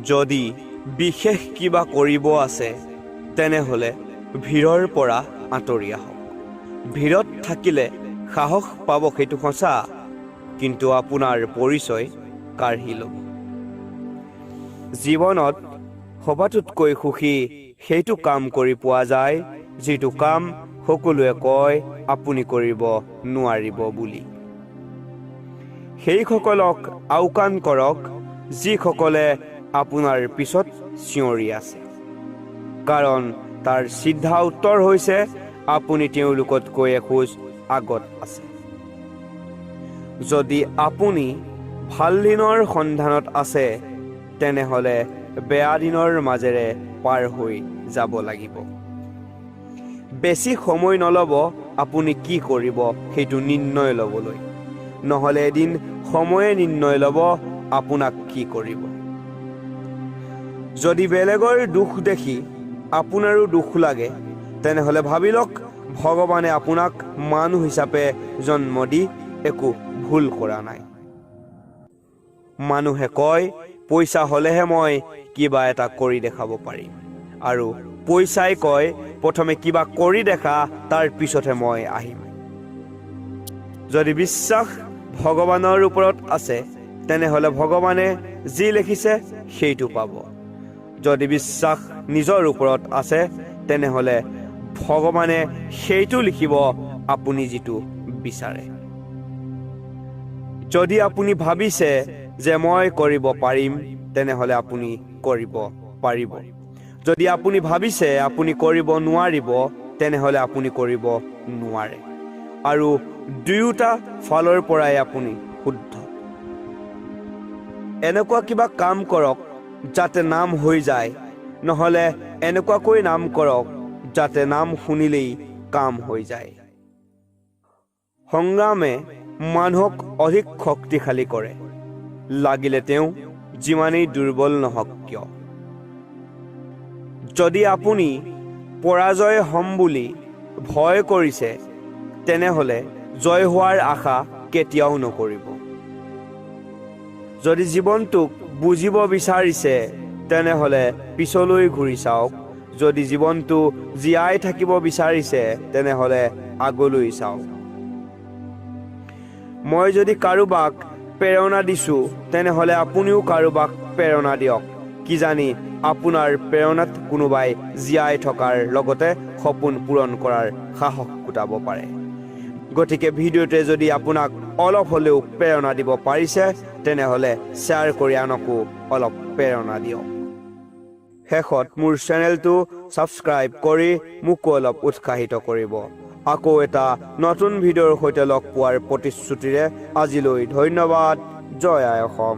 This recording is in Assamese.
যদি বিশেষ কিবা কৰিব আছে, তেনেহ'লে ভিৰৰ পৰা আঁতৰি আহক। ভিৰত থাকিলে সাহস পাব, সেইটো সঁচা, কিন্তু আপোনাৰ পৰিচয় কাঢ়ি ল'ব। জীৱনত সবাতোতকৈ সুখী সেইটো কাম কৰি পোৱা যায়, যিটো কাম সকলোৱে কয় আপুনি কৰিব নোৱাৰিব বুলি। সেইসকলক আওকাণ কৰক, যিসকলে আপোনাৰ পিছত চিঞৰি আছে, কাৰণ তাৰ চিধা উত্তৰ হৈছে আপুনি তেওঁলোকতকৈ এখোজ আগত আছে। যদি আপুনি ভাল দিনৰ সন্ধানত আছে, তেনেহ'লে বেয়া দিনৰ মাজেৰে পাৰ হৈ যাব লাগিব। বেছি সময় নল'ব আপুনি কি কৰিব সেইটো নিৰ্ণয় ল'বলৈ, নহ'লে এদিন সময়ে নিৰ্ণয় ল'ব আপোনাক কি কৰিব। যদি বেলেগৰ দুখ দেখি আপোনাৰো দুখ লাগে, তেনেহ'লে ভাবি লওক ভগৱানে আপোনাক মানুহ হিচাপে জন্ম দি একো ভুল কৰা নাই। মানুহে কয়, পইচা হ'লেহে মই কিবা এটা কৰি দেখাব পাৰিম, আৰু পইচাই কয়, প্ৰথমে কিবা কৰি দেখা, তাৰ পিছতহে মই আহিম। যদি বিশ্বাস ভগৱানৰ ওপৰত আছে, তেনেহ'লে ভগৱানে যি লিখিছে সেইটো পাব। যদি বিশ্বাস নিজৰ ওপৰত আছে, তেনেহ'লে ভগৱানে সেইটো লিখিব আপুনি যিটো বিচাৰে। যদি আপুনি ভাবিছে যে মই কৰিব পাৰিম, তেনেহ'লে আপুনি কৰিব পাৰিব। যদি আপুনি ভাবিছে আপুনি কৰিব নোৱাৰিব, তেনেহ'লে আপুনি কৰিব নোৱাৰে। আৰু দুয়োটা ফালৰ পৰাই আপুনি শুদ্ধ। এনেকুৱা কিবা কাম কৰক যাতে নাম হৈ যায়, নহ'লে এনেকুৱাকৈ নাম কৰক যাতে নাম শুনিলেই কাম হৈ যায়। সংগ্ৰামে মানুহক অধিক শক্তিশালী কৰে, লাগিলে তেওঁ যিমানেই দুৰ্বল নহওক কিয়। যদি আপুনি পৰাজয় হ'ম বুলি ভয় কৰিছে, তেনেহ'লে জয় হোৱাৰ আশা কেতিয়াও নকৰিব। যদি জীৱনটোক বুজিব বিচাৰিছে, তেনেহ'লে পিছলৈ ঘূৰি চাওক। যদি জীৱনটো জীয়াই থাকিব বিচাৰিছে, তেনেহ'লে আগলৈ চাওক। মই যদি কাৰোবাক প্ৰেৰণা দিছোঁ, তেনেহ'লে আপুনিও কাৰোবাক প্ৰেৰণা দিয়ক। কিজানি আপোনাৰ প্ৰেৰণাত কোনোবাই জীয়াই থকাৰ লগতে সপোন পূৰণ কৰাৰ সাহস গোটাব পাৰে। গতিকে ভিডিঅ'টোৱে যদি আপোনাক অলপ হ'লেও প্ৰেৰণা দিব পাৰিছে, তেনেহ'লে শ্বেয়াৰ কৰি আনকো অলপ প্ৰেৰণা দিয়ক। শেষত মোৰ চেনেলটো ছাবস্ক্ৰাইব কৰি মোকো অলপ উৎসাহিত কৰিব। আকৌ এটা নতুন ভিডিঅ'ৰ সৈতে লগ পোৱাৰ প্ৰতিশ্ৰুতিৰে আজিলৈ ধন্যবাদ। জয় আই অসম।